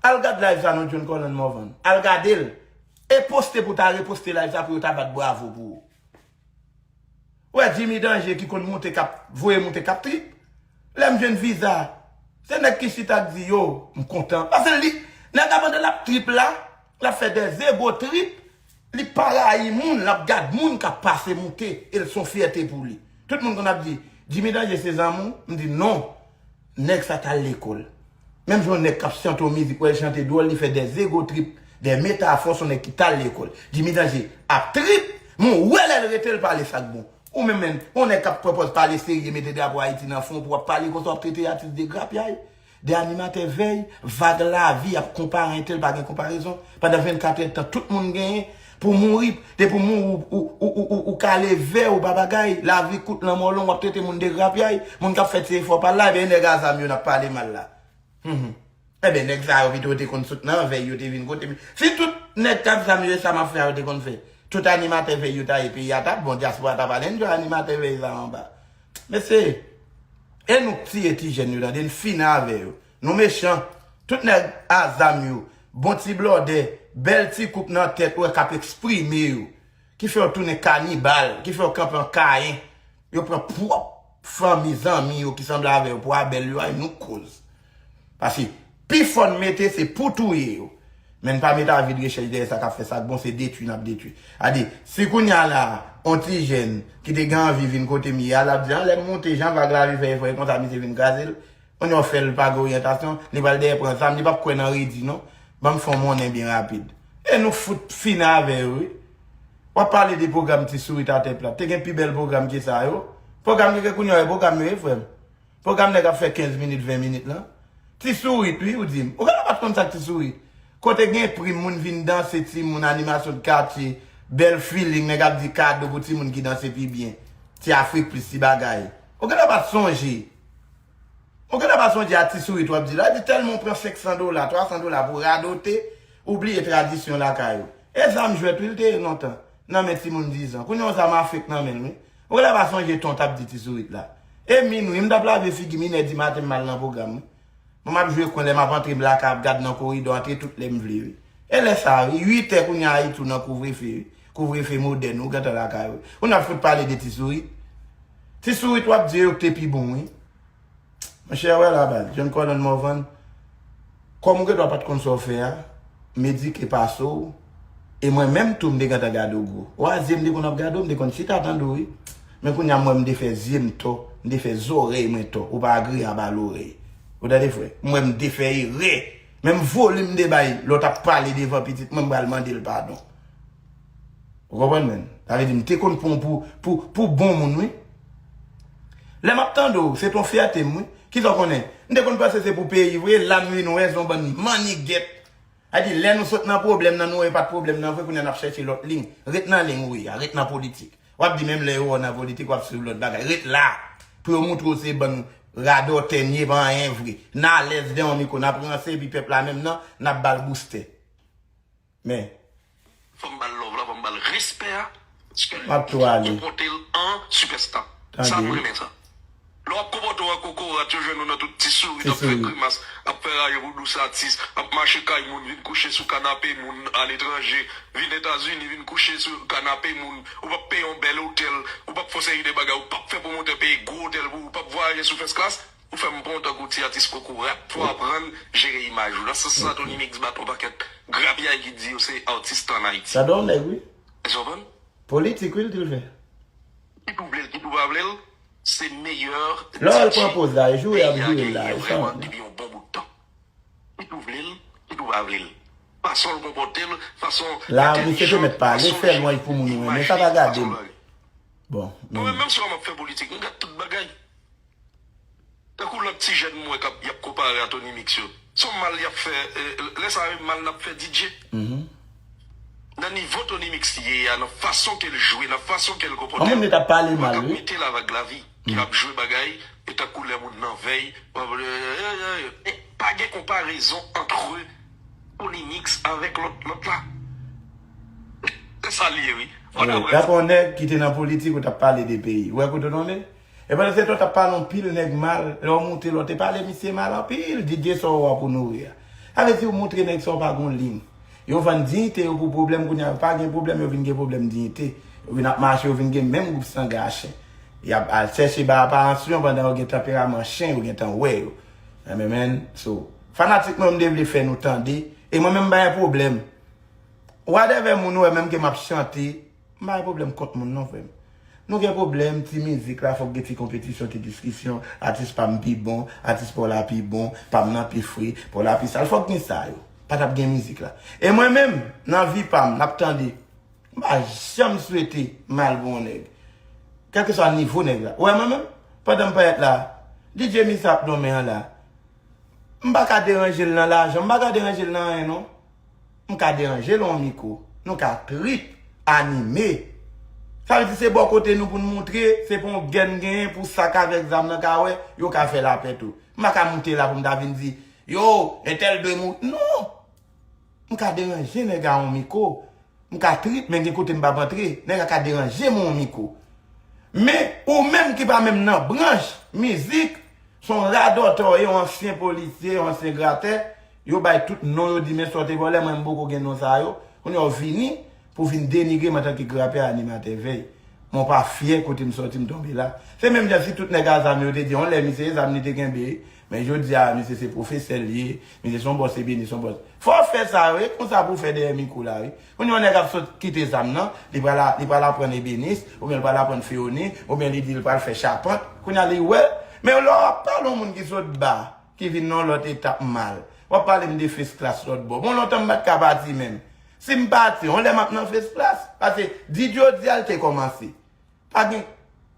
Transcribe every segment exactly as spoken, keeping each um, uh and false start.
Al gad live sa non, John Colin Morvan. Al gade l. E poste pou ta reposte live sa pou yo ta bat bravo pou ou. Ou wè Jimmy Danje ki konn moute k ap voye moute k ap trip. Lè m jwenn viza, se nèg ki chita k di yo, m kontan. Paske li, nèg la pandan l ap trip la, l ap fè des ego trip, li pa rayi moun, l ap gad moun k ap pase moute, e l se yon fyète pou li. Tout moun konn ap di, Jimmy Danje se zanmi w? M di non. Nèg sa t al lekòl. Menm jan yon nèg k ap chante yon mizik, wè l chante dwòl, li fè des ego trip, des métaphores, se yon nèg ki t al lekòl. Jimmy Danje ap trip, men w wè lè l rete, l pale sa k bon. Ou menm, menm, yon nèg k ap pran pòz pale serye, mete drapo Ayiti nan fwon, pou w ap pale konsa, w ap trete atis de grapyay, de animatè vèy, vag lavi, ap konpare entèl, pa gen konparezon. Pandan vennkat èdtan, tout moun genyen pou mouri. Depi w mouri, ou, ou, ou, ou, ou kale vè, ou pa bagay. Lavi kout, lanmò long, w ap trete moun de grapyay. Moun k ap fè ti efò pa l la, ebyen, nèg a zam yo n ap pale mal la. Hum, hum. Ebyen, nèg sa yo pito yo te konn sot nan vèy, yo te vin kote m. Si tout nèg k ap zam yo, e sa m ap fè a, yo te konn fè. Tout animatè vèy yo ta ye, peyi a t ap bon, dyaspora t ap al enjoy animatè vèy sa anba. Mesye, e nou k tiye ti jèn yo, tande, n fini avè yo. Nou mechan. Tout nèg a zam yo, bon ti blòdè, bèl ti koup nan tèt, ou wè k ap eksprime yo, ki fè yo tounen kanibal, ki fè yo kanpe an Kayen. Yo pran pwòp fanmi, zanmi yo ki sanble avè yo pou abèl yo, ay nou koz. Paske pi fò n mete se pou touye yo. Men n pa mete avi de rechèch dèyè sa k ap fè sa k bon, se detwi n ap detwi. Adi, si kounye a la, on ti jèn ki te gen anvi vin kote m ye a, l ap di, an lè m moute, jan vag lavi fè efò, e konsa misye vin kraze l. Kounye a w fè l pa gen oryantasyon, li pral dèyè pran zam, li p ap kwè nan redi non. Ban m fè w monnen byen rapid. E nou fout fini avè yo, wi. W ap pale de pwogram Ti Sourit atè plat. Te gen pi bèl pwogram ke sa yo. Pwogram ki gen kounye a, e pwogram yo ye, frè m. Pwogram nèg ap fè kenz minit, ven minit lan. Ti Sourit, wi, ou di m. Ou genlè pa t konn sa k Ti Sourit. Kote gen prim, moun vin danse, timoun, animasyon de katye, bèl feeling, nèg ap di kado pou timoun ki danse pi byen. Ti Afrik plis, ti bagay. Ou genlè pa t sonje. Ou genlè pa sonje a Ti Sourit w ap di la. Di tèlman w pran senk san dola, twa san dola pou radote, ou bliye tradisyon lakay ou. E zam jwèt wi l te ye lontan, nan men timoun diz an. Kounye a yon zam afrik nan men l wi. Ou genlè pa sonje ton t ap di Ti Sourit la. E minwi, m t ap lave figi m, inè di maten m al nan pwogram wi. Mwen m ap jwe kwen lè m ap antre m lakay ap gad nan koridò, antre tout lè m vle wi. E lè sa wi, uit è kounye a Ayiti w nan kouvrefe wi. Kouvrefe modèn, ou gentan lakay wi. Kounye a w ap fout pale de Ti Sourit. Ti Sourit w ap di yo k te pi bon wi. Monchè, wè la baz, John Colin Morvan, kòm ou gendwa pa t konn sa w fè a, m edike pase w, e mwen menm tou m te gentan gade w gwo. Wa zye m te konn ap gade w, m te konn chita tande w wi. Men kounye a m wè m te fè zye m tò, m te fè zòrèy mwen tò, ou pa agreyab a lorèy. Ou tande frè, m wè m te fè erè. Menm volim m te bay lè w t ap pale devan pitit mwen, m pral mande l padon. Ou konprann mwen? Sa vle di m te konn pran w pou, pou, pou bon moun wi. Lè m ap tande w, se t on fyète m wi. Kisa w konnen? M te konn panse se pou peyi vre, la m vin wè se yon bann mannigèt. Sa di lè nou sot nan pwoblèm nan, nou wè e pa t pwoblèm nan vre, kounye a n ap chèche lòt liy. Ret nan liy ou ye a, ret nan politik. W ap di menm lè yo wè w nan politik, w ap swiv lòt bagay. Ret la! Pou yo moutre w se bann radòtè n ye, pa anyen vre. N alèz dèyè yon mikwo, n ap ranse, epi pèp la menm nan, n ap ba l boustè. Men. Fò m ba l love la, fò m ba l respè a. Paske l konpòte l an sipèsta. Sa m renmen sa. Lè w ap konpòte w an kokorat, yo jwenn ou nan tout Ti Sourit, ap fè grimas, ap fè raje pou dous atis, ap mache kay moun, vin kouche sou kanape moun aletranje, vin Etazini, vin kouche sou kanape moun, ou p ap peye yon bèl otèl, ou p ap fè yon seri de bagay, ou p ap fè pwomotè peye gwo otèl pou ou, ou p ap vwayaje sou fès klas. Ou fè m pran w tankou ti atis kokorat, fò w aprann jere imaj ou. Nan sans sa, Tony Mix bat yon pakèt grapyay ki di yo se atis tan Ayiti. Sa don nèg wi. Èske w konprann? Politik wi l di l fè. Kit ou vle l, kit ou pa vle l, se meyè lè w al pran poz la, e joure y ap joure l la, e sa w ap di. Depi yon bon bout tan. Kit ou vle l, kit ou pa vle l. Fason l konpòte l, fason l entèlijan, fason l jere. La misye te mèt pale, fè lwanj pou moun ou renmen, sa pa gade m. Bon, mwen menm si w wè m ap fè politik, m gad tout bagay. Tankou lòt ti jèn m wè k ap, y ap konpare a Tony Mix yo. Se yon mal y ap fè, eh, lè sa yo mal n ap fè D J. Nan nivo Tony Mix ye a, nan fason ke l jwe, nan fason ke l konpòte l, mwen k ap mete la vag lavi, ki ap jwe bagay, e tankou lè moun nan vèy, pa gen konparezon antre Tony Mix avèk lòt, lòt la. Se sa l ye wi. Fò n ap. Gade yon nèg ki te nan politik, ou t ap pale de peyi. Ou wè kote w tonbe? E pandan se tan w t ap pale anpil nèg mal, lè w moute lè w te pale misye mal anpil, Didye sa w wè pou nouri a. Sa vle di ou montre nèg sa ou pa gon liy. Yo vann diyite yo pou pwoblèm, kounye a yo pa gen pwoblèm, yo vin gen pwoblèm diyite. Yo vin ap mache, yo vin gen menm gwoup sangen a chen. Y ap al chèche bay aparasyon pandan yo gen tanperaman chen, yo gentan wè yo. Amen, man. So, fanatik mwen, m te vle fè nou tande. E mwen menm, m pa gen pwoblèm. Whatever moun ou wè menm ke m ap chante, m pa gen pwoblèm kont moun non, frè m. Nou gen pwoblèm, ti mizik la, fòk gen ti konpetisyon, ti diskisyon, atis pa m pi bon, atis pa w la pi bon, pa m nan pi fre, pa w la pi sal, fòk gen sa yo. Pa t ap gen mizik la. E mwen menm, nan vi pa m, n ap tande, m pa janm swete mal pou yon nèg. Kèlkeswa nivo nèg la. Ou wè mwen menm, pandan m parèt la, D J Misa ap nonmen an la, m pa ka deranje l nan lajan, m pa ka deranje l nan anyen non. M ka deranje l yon mikwo. Nou ka trip, anime. Sa vle di se bò kote nou pou n moutre, se pou yon gè n genyen pou sa k avèk zam nan ka wè, yo ka fè lapè tou. M pa ka moute la pou m ta vin di, yo, entèl dwe mouri. Non! M ka deranje nèg a yon mikwo. M ka trip, men gen kote m p ap antre. Nèg la ka deranje m yon mikwo. Men, ou menm ki pa menm nan branch mizik, se yon radòtè w ye, yon ansyen polisye, yon ansyen gratè, yo bay tout non, yo di men sa w te vòlè, mwen m poko gen non sa yo. Kounye a w vini pou vin denigre m antanke grapè, animatè vèy. Mwen pa fyè kote m sòti, m tonbe la. Se menm jan si tout nèg a zam yo te di, yon lè misye se zam li te kenbe, men jodi a misye se pwofesè l ye, misye se yon bòs ebenis, yon bòs. Fò w fè sa yo, e konsa pou w fè dèyè mikwo la, wi. Kounye a yon nèg ap sot kite zam nan, li pral, li pral aprann ebenis, oubyen li pral aprann feyoni, oubyen li di li pral fè chapant. Kounye a li wè, men lè w ap pale yon moun ki sot ba, ki vin nan lòt etap mal. W ap pale m de First Class lòt bò. Bon, lontan m pa t ka pati menm. Si m pati, yon lè m ap nan First Class. Paske di jodi a l te kòmanse. Pa gen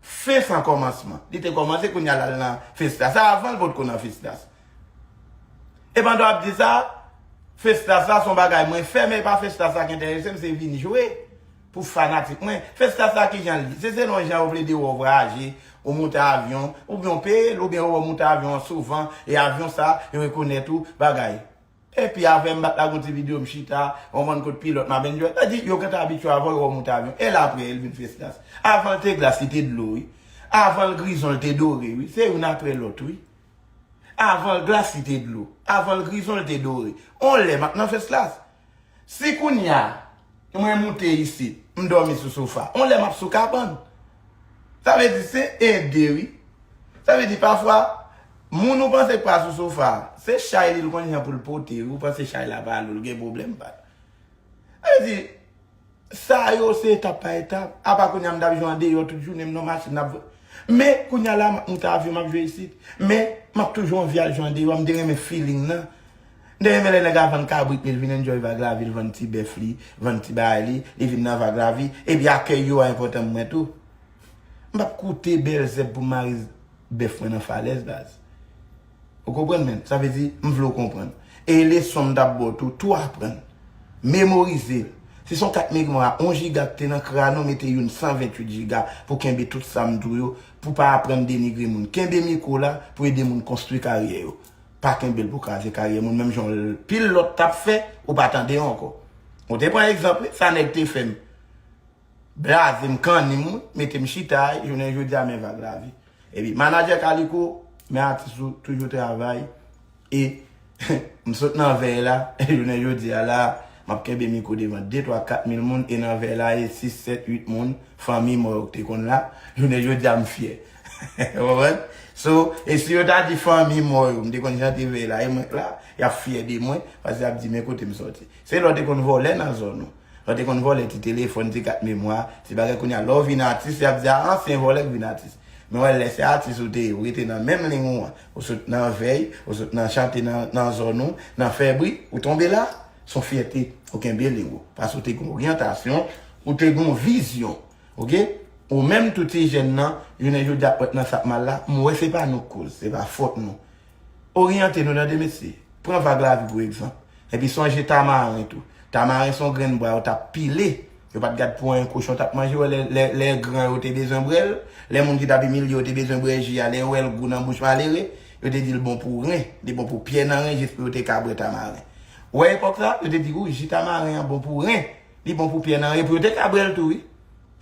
fen san kòmansman. Li te kòmanse kounye a l al nan First Class. Sa avan l potko nan First Class. E pandan w ap di sa, First Class la se yon bagay mwen fè, men e pa First Class la ki enterese m, se vin jwe pou fanatik mwen. First Class la kijan l ye? Se selon jan yo vle de wè w vwayaje, ou moute avyon, oubyen w peye l, oubyen yo wè w moute avyon an souvan, e avyon sa, yo rekonèt ou, bagay. Epi avè m bat la gon ti videyo, m chita, w konprann, kot pilòt m ap enjoy. Sa di, yo gentan abitye avè w, yo wè w moute avyon. E l apre, l vin First Class. Avan l te glas, li te dlo, wi. Avan l grizon, l te dore, wi. Se youn apre lòt, wi. Avan l glas, li te dlo. Avan l grizon, l te dore. On lè, m ap nan First Class. Si kounye a, mwen moute isit, m dòmi sou sofa, on lè m ap sou kabann. Sa vle di se ede, wi. Sa vle di pafwa, moun ou panse k pa sou sofa, se chay li l konn jan pou l pote, wi. Ou panse chay la pa lou, l gen pwoblèm pa l. Sa vle di, sa yo se etap pa etap. Apa kounye a m t ap jwe andeyò tout jounen m nan machin n ap. Men kounye a la m ap moute avyon m ap jwe isit. Men m ap toujou anvi al jwe andeyò, m te renmen feeling nan. M te renmen lè nèg la vann kabrit li, l vin enjoy vag lavi, l vann ti bèf li, vann ti bagay li, li vin nan vag lavi. Epi akèy yo a enpòtan pou mwen tou. M p ap koute bèl zèb pou m mare bèf mwen nan falèz, baz. Ou konprann, menn? Sa vle di, m vle w konprann. E leson m t ap ba w tou, tou aprann. Memorize l. Si se yon kat memwa, yon jiga k te nan kràn ou, mete youn san venntuit jiga pou kenbe tout sa m di w yo, pou pa aprann denigre moun. Kenbe mikwo la pou ede moun konstwi karyè yo. Pa kenbe l pou kraze karyè moun, menm jan l, pil lòt t ap fè, ou pa tande yo ankò. Ou te pran egzanp, wi, sa nèg te fè m. Blaze m, kanni m, wi, mete m chita, jounen jodi a men vag lavi. Epi, manadjè Kaliko, men atis ou toujou travay. E m sot nan vèy la, jounen jodi a la, m ap kenbe mikwo devan de, twa, kat mil moun, e nan vèy la, e sis, sèt, uit moun, fanmi mò yo k te konn la, jounen jodi a m fyè. Ou konprann? So, e si yo ta di fanmi mò yo, m te konn chante vèy la, e mwen k la, y ap fyè de mwen, paske y ap di men kote m sòti. Se lè w te konn vòlè nan zòn ou. Lè w te konn vòlè ti telefòn, ti kat memwa, ti bagay kounye a. Lè w vin atis, y ap di a ansyen vòlè k vin atis. Men w wè lè se atis ou te ye, ou rete nan menm liy ou an. Ou sot nan vèy, ou sot nan chante nan, nan zòn ou, nan fè bri, ou tonbe la. Se yon fyète, ou kenbe liy ou. Paske ou te gen oryantasyon, ou te gen yon vizyon. Oke? Ou menm tou ti jèn nan, jounen jodi a ap wè nan sa k mal la, m wè se pa nou k koz, se pa fòt nou. Oryante nou tande mesye. Pran vag lavi pou egzanp. Epi sonje tamaren tou. Tamaren se yon grenn bwa yo t ap pile. Yo pa t gad pou anyen kochon t ap manje. Wè lè, lè, lè gran yo te bezwen bwè l, lè moun ki t ap imilye yo te bezwen bwè ji a, lè yo wè l gou nan bouch malere, yo te di l bon pou ren, li bon pou pyè nan ren jis pou yo te ka bwè tamaren. Wè epòk sa, yo te di ou ji tamaren an bon pou ren, li bon pou pyè nan ren, pou yo te ka bwè l tou wi.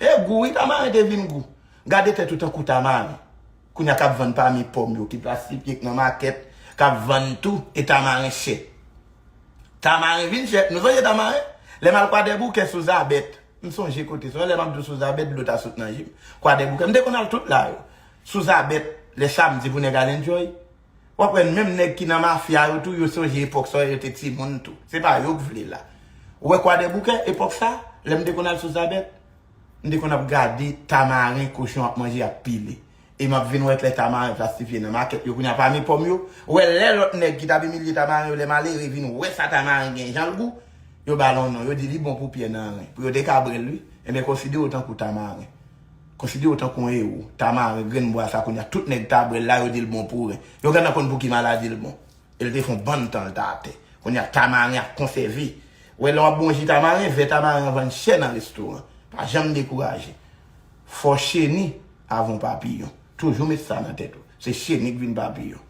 E gou wi, tamaren te vin gou. Gade tèt ou tankou tamaren. Kounye a k ap vann pami pòm yo ki plastifye k nan makèt, k ap vann tou, e tamaren chè. Tamaren vin chè. Nou sonje Tamaren? Lè m al Kwadèboukè sou Zabèt. M sonje kote. Se lè m ap di w sou Zabèt, dlo ta sot nan je m. Kwadèboukè. M te konn al tout la yo. Sou Zabèt, lè samdi pou nèg al enjoy. W ap wè menm nèg ki nan mafya yo tou, yo sonje epòk sa yo te timoun tou. Se pa yo k vle la. Ou wè Kwadèboukè, epòk sa, lè m te konn al sou Zabèt, m te konn ap gade Tamaren kochon ap manje, ap pile. E m ap vin wè klè Tamaren plastifye nan makèt yo kounye a pami pòm yo. Ou wè lè lòt nèg ki t ap imilye Tamaren yo, lè malere vin wè sa Tamaren gen jan l gou, yo ba l yon non, yo di li bon pou pyè nan ren. Pou yo te ka bwè l wi. Ebyen konsidere w tankou Tamaren. Konsidere w tankou yon ewo. Tamaren, grenn bwa sa kounye a, tout nèg ta bwè l la, yo di l bon pou ren. Yo gentan konn pou ki maladi l bon. E l te fè yon bann tan l t atè. Kounye a Tamaren ap konsève. Ou wè lè w ap bon ji Tamaren, vè Tamaren an vann chè nan restoran. Pa janm dekouraje. Fò cheni avan w papiyon. Toujou met sa nan tèt ou. Se cheni k vin papiyon.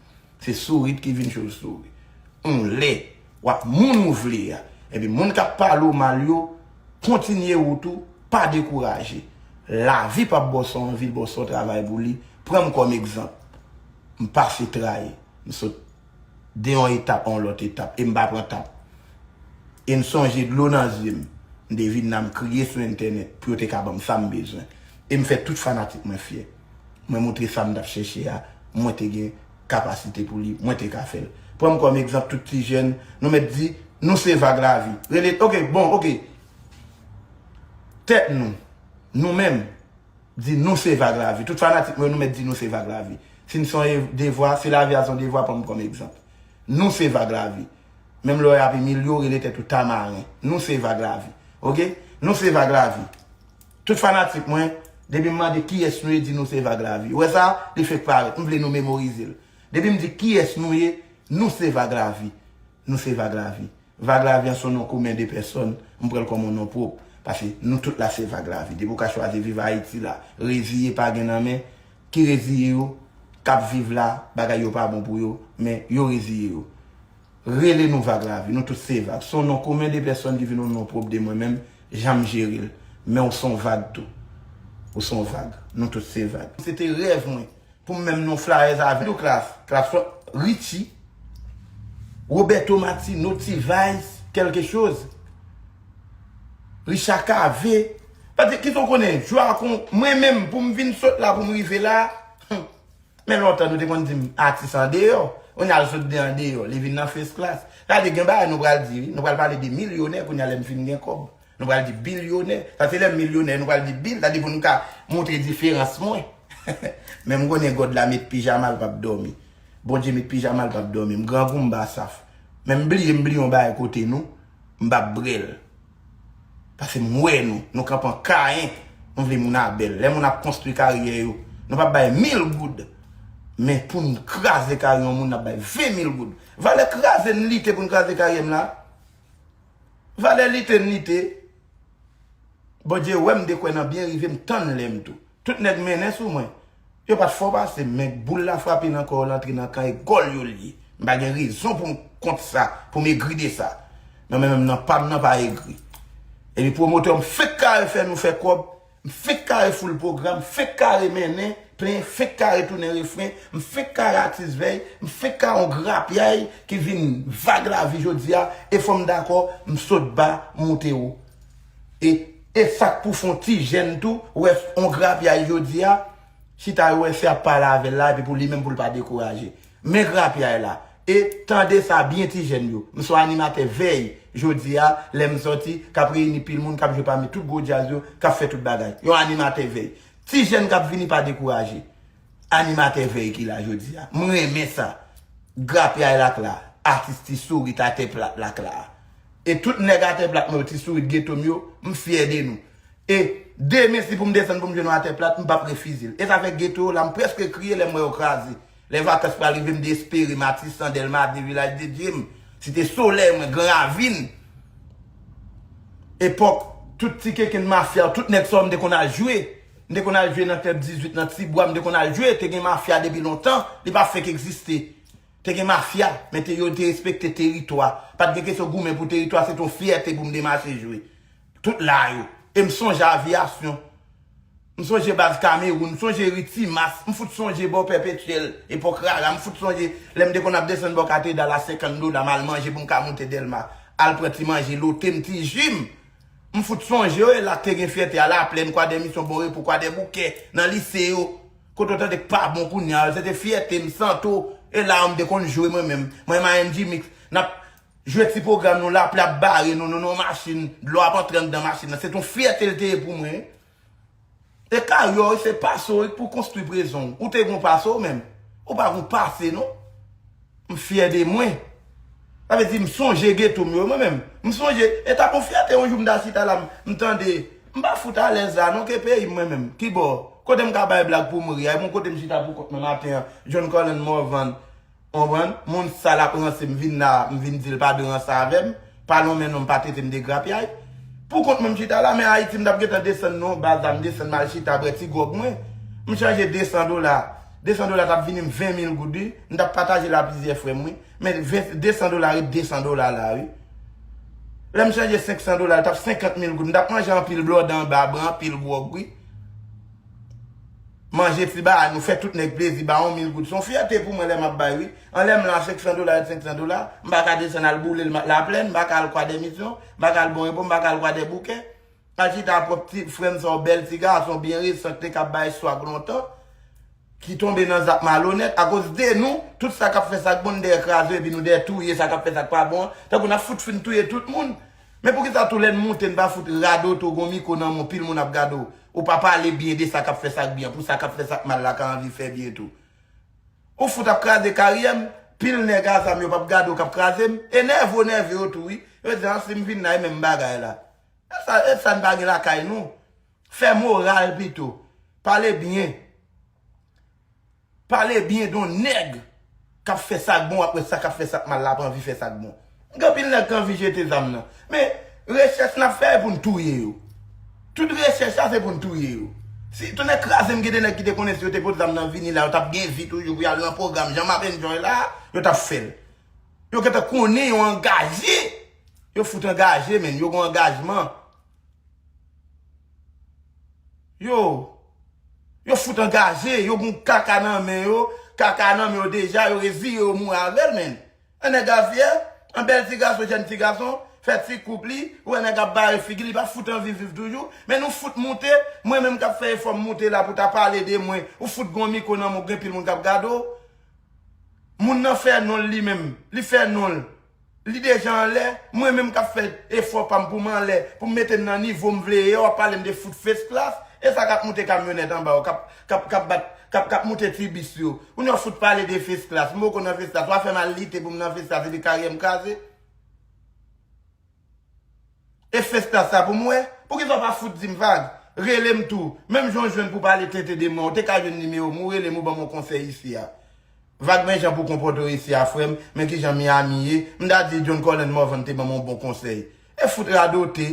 Se sourit ki vin chozsouri. On lè, w ap moun ou vle a. Epi moun k ap pale w mal yo, kontinye wout ou, pa dekouraje. Lavi p ap ba w sa w anvi, l ba w sa w travay pou li. Pran m kòm egzanp. M pase trayi. M sot de yon etap a yon lòt etap e m pa pran tap. E m sonje dlo nan zye m. M te vin la m kriye sou entènèt pou yo te ka ban m sa m bezwen. E m fè tout fanatik mwen fyè. Mwen moutre sa m t ap chèche a, mwen te gen kapasite pou li, mwen te ka fè l. Pran m kòm egzanp tout ti jèn, nou mèt di, nou se vag lavi. Rele, oke, bon, oke. Tèt nou, nou menm, di nou se vag lavi. Tout fanatik mwen yo, nou mèt di nou se vag lavi. Si n se yon devwa, si lavi a se yon devwa, pran m kòm egzanp. Nou se vag lavi. Menm lè w ap imilye w, rele tèt ou Tamaren. Nou se vag lavi. Oke? Nou se vag lavi. Tout fanatik mwen, depi m mande kiyès nou ye, di nou se vag lavi. Ou wè sa? Li fenk parèt. M vle nou memorize l. Depi m di kiyès nou ye, nou se vag lavi. Nou se vag lavi. Vag lavi an se yon non komen de pèsòn, m pran l kòm yon non pwòp. Paske nou tout la se vag lavi. Depi w ka chwazi viv Ayiti la, reziye pa gen nan men, ki reziye yo, k ap viv la, bagay yo pa bon pou yo, men yo reziye yo. Rele nou vag lavi, nou tout se vag. Se yon non komen de pèsòn ki vin yon non pwòp de mwen menm, jan m jere l. Men w se yon vag tou. Ou se yon vag. Nou tout se vag. Se te rèv mwen. Pou m menm non flayè sa vin tou klas. Klas Richie, Roberto Martino, T-Vice, quelque chose. Richard Cavé. Pati, kisa w konnen? Jwa kon mwen menm pou m vin sot la pou m rive la. Men lontan nou te konn di m atis andeyò. Kounye a l sot de andeyò, li vin nan first class. Gade gen bagay nou pral di wi. Nou pral pale de milyonè kounye a lè m fin gen kòb. Nou pral di bilyonè. Sa se lè m milyonè, nou pral di bil. Sa di pou nou ka montre diferans mwen. Men m konnen God la met pijama l p ap dòmi. Bondye met pijama l p ap dòmi. M grangou m ba saf. Men m bliye, m bliye yon bagay kote nou. M p ap brèl. Paske m wè nou. Nou kanpe an Kayen. Nou vle moun a bèl. Lè moun ap konstwi karyè yo, nou p ap bay mil goud. Men pou n kraze karyè yon moun, n ap bay ven mil goud. Valè kraze n lite pou n kraze karyè m la. Valè lite n lite. Bondye wè m de kwè nan byen rive m tann lè m tou. Tout nèg mennen sou mwen. Yo pa t fò pase m, men boul la frape nan kò yo, l antre nan kan e gòl yo l ye. M pa gen rezon pou m kont sa, pou m egri de sa. Men mwen menm nan pa m nan pa egri. Epi pwomotè m fenk kare fè nou fè kòb, m fenk kare foul pwogram, m fenk kare mennen, plenyen fenk kare tounen refren, m fenk kare atis vèy, m fenk kare yon grapyay ki vin vag lavi jodi a, e fò m dakò, m sot ba, moute wo. E, e sa k pou fè yon ti jèn tou, wè yon grapyay jodi a, chita yo wè se ap pale avè l la, epi pou li menm pou l pa dekouraje. Men grapyay la. E tande sa byen ti jèn yo. M se yon animatè vèy jodi a, lè m sòti, k ap reyini pil moun, k ap jwe pami tout gwo djaz yo, k ap fè tout bagay. Yon animatè vèy. Ti jèn k ap vini pa dekouraje. Animatè vèy ki la jodi a. M renmen sa. Grapyay la k la. Atis Ti Sourit atè plat la k la. E tout nèg atè plat mwen yo, Ti Sourit geto m yo, m fyè de nou. E demen si pou m desann pou m jwenn yon atè plat, m p ap refize l. E sa fè geto yo la, m prèske kriye lè m wè yo kraze. Lè vakans pral rive, m dezespere, m Matisan, Dèlma de, Vilaj de Dye, m Site Solèy, mwen, Gran Ravin. Epòk, tout ti kenkenn mafya, tout nèg sa yo m te konn al jwe. M te konn al jwe nan klèb dizuit, nan Tibwa, m te konn al jwe, te gen mafya depi lontan, li pa fenk egziste. Te gen mafya, men te, yo te respekte teritwa. Pa t gen kesyon goumen pou teritwa, se t on fyète pou m te mache jwe. Tout la yo. E m sonje Aviyasyon. M sonje baz Kamewoun, m sonje ri Timas, m fout sonje bò Pèpetyèl, epòk Rara, m fout sonje lè m te konn ap desann bò Katedral a senkant dola, m al manje pou m ka moute Dèlma. al pran ti manje, lote m, ti ji m. M fout sonje yo, e la te gen fyète a Laplèn, Kwadèmisyon, Bon Repo, Kwadèboukè, nan lise yo. Kote w tande k pa bon kounye a, se te fyète m, Santo, e la yo m te konn jwe mwen menm. Mwen, M I M G Mix, n ap jwe ti pwogram nou, lapli ap bare nou, nou nan machin, dlo ap antre anndan machin nan. Se t on fyète l te ye pou mwen. E kay ou yo, se pase w pou konstwi prezon w. Ou te gen yon pase w menm? Ou pa gen yon pase, non. M fyè de mwen. Sa vle di, m sonje geto m yo, mwen menm. M sonje, e t ap yon fyète, yon jou m ta chita la, m, m tande, m pa fout alèz la, non, ke peyi m, mwen menm. Kibò? Kote m ka bay blag pou m ri a? E bon, kote m chita pou kont mwen maten an, John Colin Morvan. Konprann? Moun sal ap ranse m, vin la, m vin di l pa dwe ranse avè m. Pa lonmen non m, pa trete m de grapyay. Pou kont mwen, m chita la, men Ayiti, m t ap gentan desann non, baz la, m desann, m al chita, bwè ti gwòg mwen. M chanje de san dola. De san dola t ap vini m ven mil goud, wi. M t ap pataje l a plizyè frè m, wi. Men ven, de san dola ret de san dola la, wi. Lè m chanje senk san dola, l t ap senkant mil goud. M t ap manje anpil blòdè anba bra, anpil gwòg, wi. Manje ti bagay, nou fè tout nèg plezi, ba yon mil goud. Se yon fyète pou mwen lè m ap bay, wi. Anlè m la, senk san dola ret senk san dola. M pa ka desann al boule l Laplèn, m pa ka al Kwadèmisyon, m pa ka al Bon Repo, m pa ka al Kwadèboukè. Al chita a pwòp ti frè m sa, yon bèl ti gason, byen resan, ki te ka bay swag lontan, ki tonbe nan zak malonèt. Akoz de nou, tout sa k ap fè sa k bon, nou dèyè kraze yo, epi nou dèyè touye sa k ap fè sa k pa bon an. Tankou n ap fout fin touye tout moun. Men poukisa tou lè n moute, n pa fout radote w, gon mikwo nan men w, pil moun ap gade w. Ou pa pale byen de sa k ap fè sa k byen, pou sa k ap fè sa k mal la ka anvi fè byen tou. Ou fout ap kraze karyè m, pil nèg a zam yo p ap gade w k ap kraze m. E nève w nève yo tou, wi. Yo di, an, si m vin la, e menm bagay la. E sa, e sa n pa gen lakay nou. Fè moral pito. Pale byen. Pale byen de yon nèg k ap fè sa k bon, w ap wè sa k ap fè sa k mal la, ap anvi fè sa k bon. Gen anpil nèg k anvi jete zam nan. Men, rechèch n ap fè e pou n touye yo. Tout rechèch la se pou n touye yo. Si, tonnè kraze m, gen de nèg ki te konnen si yo te pot zam nan vini la, yo t ap gen vi toujou pou y al nan pwogram. Jan m ap enjoy la, yo t ap fè l. Yo gentan konnen yo angaje. Yo fout angaje, menn. Yo gen angajman. Yo, yo fout angaje, yo gon kaka nan men yo, kaka nan men yo deja, yo reziye yo mouri avè l, menn. An nèg a fyè, an bèl ti gason, jèn ti gason, fè ti koup li, ou wè nèg ap bare figi, li pa fout anvi viv toujou, men nou fout moute, mwen menm k ap fè efò m moute la pou ta pale de mwen, ou fout gon mikwo nan men w, gen pil moun k ap gade w. Moun nan fè non l li menm, li fè non l. Li deja anlè, mwen menm k ap fè efò pa m pou m anlè, pou m mete m nan nivo m vle ye, w ap pale m de fout first class, e sa k ap moute kamyonèt anba w, k ap, k ap, k ap bat, k ap, k ap moute ti bis yo. Ou nan fout pale de first class, m poko nan first class, w a fè m al lite pou m nan first class, epi karyè m kraze. E first class sa pou m wè, poukisa w pa fout di m vag? Rele m tou, menm jan w jwenn pou pale tenten de mwen, w te ka jwenn nimewo m, ou rele m, ou ban m yon konsèy isi a. Vag men jan pou konpòte w isi a, frè m, men kijan Miami ye. M ta di John Colin Morvan te ban m yon bon konsèy. E fout radote.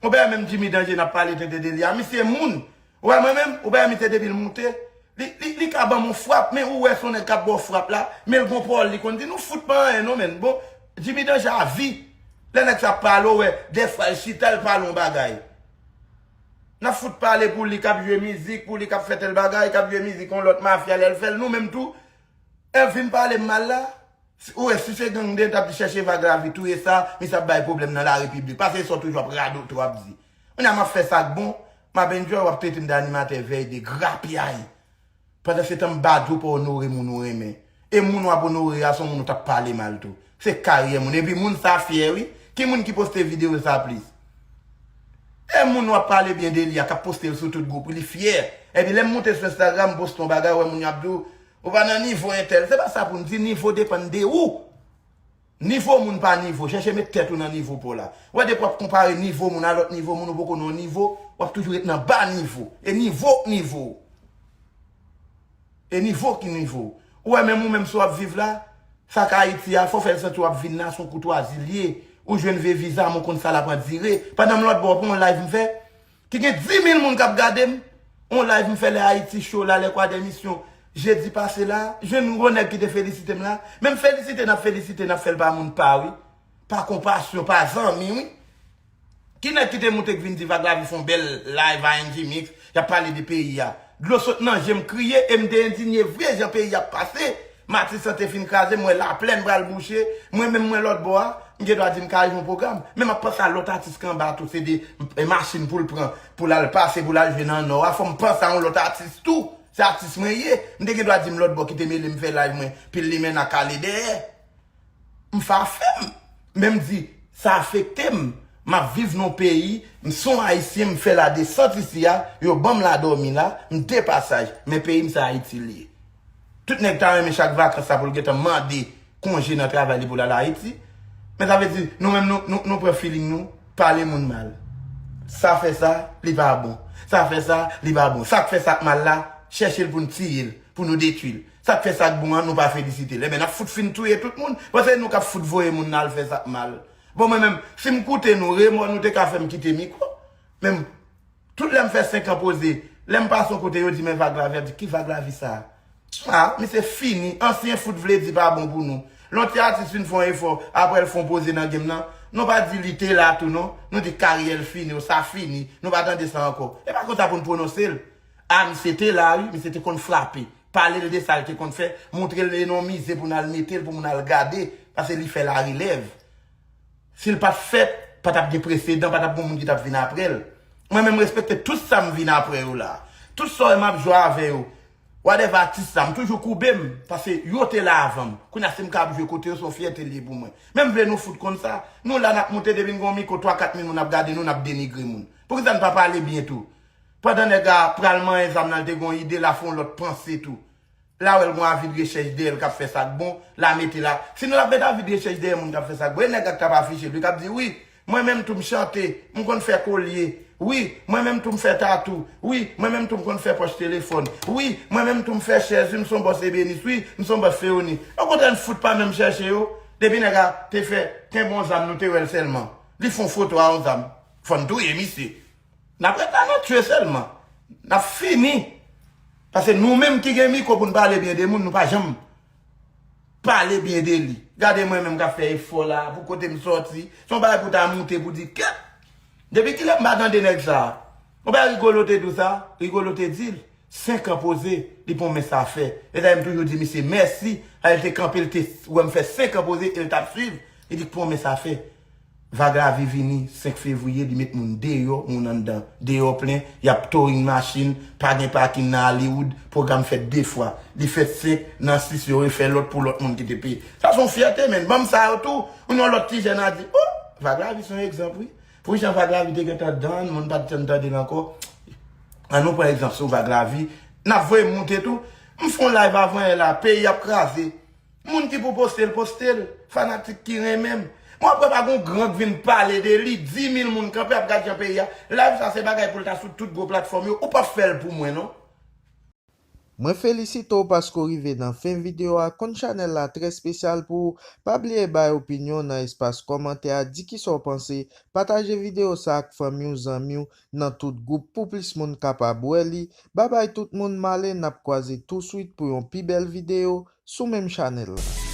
Ou pa menm Jimmy Danje n ap pale tenten de li a. Misye moun. Ou wè mwen menm, ou pa misye depi l moute. Li, li, li ka ban m yon frap, men ou wè se yon nèg k ap ba w frap la, men l gon pawòl li konn di, nou fout pa anyen non, menn. Bon, Jimmy Danje a vi. Lè nèg sa ap pale, ou wè, dèfwa l chita, l pale yon bagay. N ap fout pale pou li k ap jwe mizik, pou li k ap fè tèl bagay, k ap jwe mizik yon lòt mafya, lè l fè l, nou menm tou, e vin pale m mal la. Si, ou wè, si se gang de, t ap di chèche vag lavi, touye sa, misye ap bay pwoblèm nan larepiblik. Pase sa w toujou ap radote, w ap di. Kounye a m ap fè sa k bon, m ap enjoy, w ap trete m de animatè vèy de grapyay. Pandan se tan m ba di w pa onore moun ou renmen. E moun w ap onore a, se yon moun ou t ap pale mal tou. Se karyè moun. Epi moun sa fyè, wi. Ki moun ki poste videyo sa plis? E moun w ap pale byen de li a, k ap poste l sou tout gwoup, li fyè. Epi lè m moute sou Instagram, m poste yon bagay, w wè moun yo ap di w, ou pa nan nivo entèl. Se pa sa pou m di, nivo depann de ou. Nivo moun pa nivo, chèche met tèt ou nan nivo pa w la. W wè depi w ap konpare nivo moun a lòt nivo moun, ou poko nan yon nivo, w ap toujou ret nan ba nivo. E nivo k nivo. E nivo ki nivo. Ou wè menm ou menm si w ap viv la, sa k Ayiti a, fò w fè l santi w ap vin la, se yon koutwazi l ye. Ou jwenn vye viza, men w konn sa l ap andire. Pandan m lòtbò, w pran yon live m fè, ki gen dis mil moun k ap gade m, yon live m fè lè Ayiti cho la, lè Kwadèmisyon, jedi pase la, jwenn yon gwo nèg ki te felisite m la. Menm felisite n ap felisite, n ap fè l pa moun pa, wi. Pa konpasyon, pa zanmi, wi. Ki nèg ki te moute k vin di Vag Lavi fè yon bèl live a N G Mix, y ap pale de peyi a. Dlo sot nan je m, m kriye e m te endinye vre jan peyi a ap pase. Matisan te fin kraze, m wè Laplèn pral bouche, mwen menm mwen lòtbò a. M gen dwa di m ka jwe yon pwogram, men m ap panse a lòt atis k anba tou, se de e machin pou l pran, pou l al pase, pou l al jwe nan nò a, fò m panse a yon lòt atis tou. Se atis mwen ye. M te gen dwa di m lòt bò kite mele m fè live mwen, pil limenna kale dèyè. M fafe m. Men m di, sa afekte m. M ap viv nan yon peyi, m se yon Ayisyen, m fè ladesant isi a, yo ban m ladòmi la, m de pasaj. Men peyi m se Ayiti li ye. Tout nèg ta renmen chak vakans sa pou l gentan mande konje nan travay li pou l al Ayiti. Men sa vle di, nou menm nou, nou, nou pran feeling nou, pale moun mal. Sa fè sa, li pa bon. Sa fè sa, li pa bon. Sa k fè sa k mal la, chèche l pou n tiye l, pou nou detwi l. Sa k fè sa k bon an, nou pa felisite l. Enben, n ap fout fin touye tout moun. Paske nou k ap fout voye moun nan al fè sa k mal. Bon, mwen menm, si m koute nou, remò nou te ka fè m kite mikwo. Men m Tout lè m fè senk an poze, lè m pase yon kote, yo di men Vag Lavi, y ap di ki Vag Lavi sa a? Ah, misye fini, ansyen fout vle di pa bon pou nou. Lè yon ti atis fin fè yon efò, apre l fè yon poze nan game nan, nou pa di li te la tou non, nou di karyè l fini, ou sa fini, nou pa tande sa ankò. E pa konsa pou n pwononse l. Ah, misye te la wi, misye te konn frape. Pale l de sa l te konn fè, montre l e nan yon mize pou n al mete l, pou moun al gade, paske li fè larelèv. Si l pa t fèt, pa t ap gen presedan, pa t ap gen moun ki t ap vin apre l. Mwen menm, m respekte tout sa m vin apre yo la. Tout sa w wè m ap jwe avè yo. Whatever atis sa, m toujou koube m, paske yo te la avan m. Kounye a, si m ka ap jwe kote yo, se yon fyète l ye pou mwen. Men m vle nou fout konn sa. Nou la, n ap moute, depi n gen yon mikwo, twa, kat mil moun ap gade nou, n ap denigre moun. Poukisa n pa pale byen tou? Pandan nèg la pral manyen zam nan, l te gen yon ide, l a fè yon lòt panse tou. L a wè l gon avi de rechèch dèyè l k ap fè sa k bon, l a mete la. Si nou t ap met avi de rechèch dèyè moun k ap fè sa k bon, e nèg la k t ap afiche l wi, k ap di, wi, mwen menm tou m chante, m konn fè kolye, wi, mwen menm tou m fè tatou, wi, mwen menm tou m konn fè pòch telefòn, wi, mwen menm tou m fè chèz, wi, m se yon bòs ebenis, wi, m se yon bòs feyoni. Okontrè, n fout pa menm chèche yo. Depi nèg la te fè kenbe yon zam, nou te wè l sèlman. Li fè yon foto a yon zam. Fò n touye misye. N ap ret la nan tye sèlman. N ap fini. Paske nou menm ki gen mikwo pou n pale byen de moun, nou pa janm pale byen de li. Gade mwen menm k ap fè efò la pou kote m sòti. Se yon bagay pou ta moute pou di kèt. Depi kilè m pa tande nèg sa a? Yon bagay Rigolo te di w sa, Rigolo te di l, senk an poze, li pran men sa fè. E dayè m toujou di misye mèsi, a l te kanpe, l te wè m fè senk an poze e l t ap swiv. Li di k pran men sa fè. Vag Lavi vini senk fevriye, li met moun deyò, moun anndan. Deyò plen, y ap towing machin, pa gen pakin nan Hollywood, pwogram fèt de fwa. Li fèt senk, nan sis yo refè lòt pou lòt moun ki te peye. Sa se yon fyète, menn. Ban m sa yo tou, ou nan lòt ti jèn a di, o, Vag Lavi se yon egzanp, wi. Pou jan Vag Lavi te gentan down, moun pa t janm tande l ankò. An nou pran egzanp sou Vag Lavi. N ap voye m moute tou. M fè yon live avan yè la, peyi ap kraze. Moun ki pou poste l, poste l. Fanatik ki renmen m. Mwen ap wè pa gon gran k vin pale de li, di mil moun kanpe ap gad jan peyi a. Live sa se bagay pou l ta sou tout gwo platfòm yo. Ou p ap fè l pou mwen non. Mwen felisite w paske w rive nan fen videyo a. Konn chanèl la trè espesyal pou ou. Pa bliye bay opinyon w nan espas kòmantè a, di kisa w panse, pataje videyo sa ak fanmi w, zanmi w, nan tout gwoup pou plis moun kapab wè li. Babay tout moun, m ale, n ap kwaze touswit pou yon pi bèl videyo sou menm chanèl la.